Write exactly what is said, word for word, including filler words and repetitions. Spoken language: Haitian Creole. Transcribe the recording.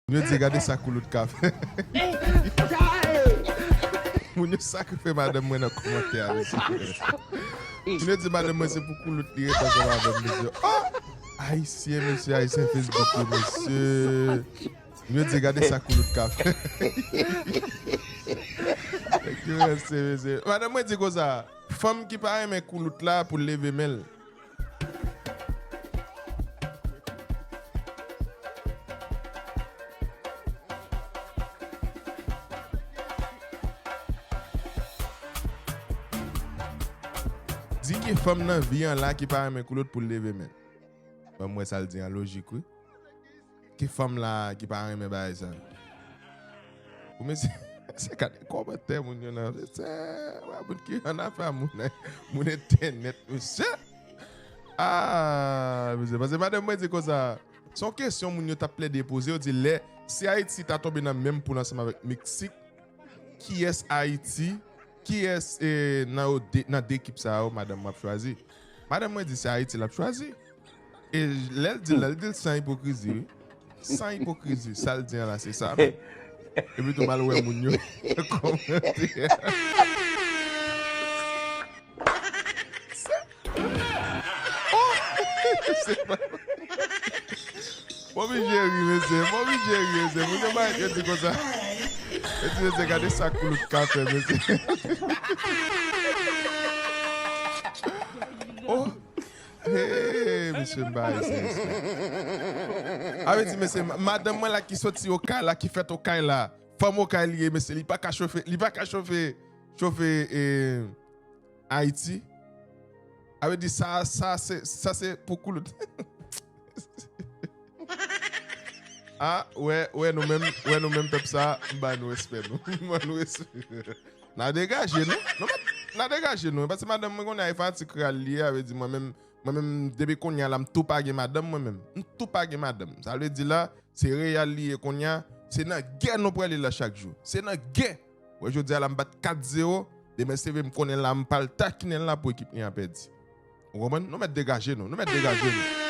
Moun yo di, "Gade sa Koulout ka fè." Moun yo sakrifye madanm mwen nan kòmantè a, mesye. Moun yo di, "Madanm mwen se pou Koulout li ret ansanm avè m, mesye." Oh! Ayisyen, mesye, Ayisyen Facebook yo, mesye. Moun yo di, "Gade sa Koulout ka fè." Nèg yo ranse, mesye. Madanm mwen di konsa, fanm ki pa renmen Koulout la pou l leve men l. Di ki fanm nan vi an la ki pa renmen Koulout pou l leve men l. Ban m wè sa l di an lojik, wi. Ki fanm la ki pa renmen bagay sa? Ou mesye, se gade kòmantè moun yo nan, mesye, wè moun ki an afè moun, moun entènèt, mesye. Ah, mesye, paske madanm mwen di konsa, se yon kesyon moun yo t ap plede poze, yo di lè, si Ayiti ta tonbe nan menm poul ansanm avèk Meksik, kiyès Ayiti, kiyès, eh, nan yo de, nan de ekip sa yo, madanm mwen ap chwazi? Madanm mwen di se Ayiti l ap chwazi. E lè l di l, lè l di l san ipokrizi, wi. San ipokrizi, sa l di an la, se sa menm. Epi tou m al wè moun yo kòmante. Oh! Se pa... M oblije ri, mesye. M oblije ri, mesye. Moun yo pa yo di konsa. Yo di, mesye, gade sa Koulout ka fè, mesye. Oh! Hey, mesye, m ba respè. A vle di, mesye, ma-, madanm mwen la ki soti Okay la, ki fèt Okay la, fanm Okay li ye, mesye, li pa ka chofe, li pa ka chofe, chofe, eh, Ayiti. A vle di, sa, sa se, sa se pou Koulout. Ah, wè, wè nou menm, wè nou menm pèp sa, m ba nou respè nou. M ba nou respè. N a degaje nou. Nou mèt, n a degaje nou. Paske madanm mwen konnen a e fanatik Real li ye, a vle di mwen menm, mwen menm depi kounye a la m tou pa gen madanm mwen menm. M tou pa gen madanm. Sa vle di la, se Real li ye kounye a, se nan gè nou prale la chak jou. Se nan gè. Wè jodi a la m bat kat zewo, demen se vre m konnen la m pral takinen l la pou ekip li an pèdi. Ou konprann? Nou mèt degaje nou, nou mèt degaje nou.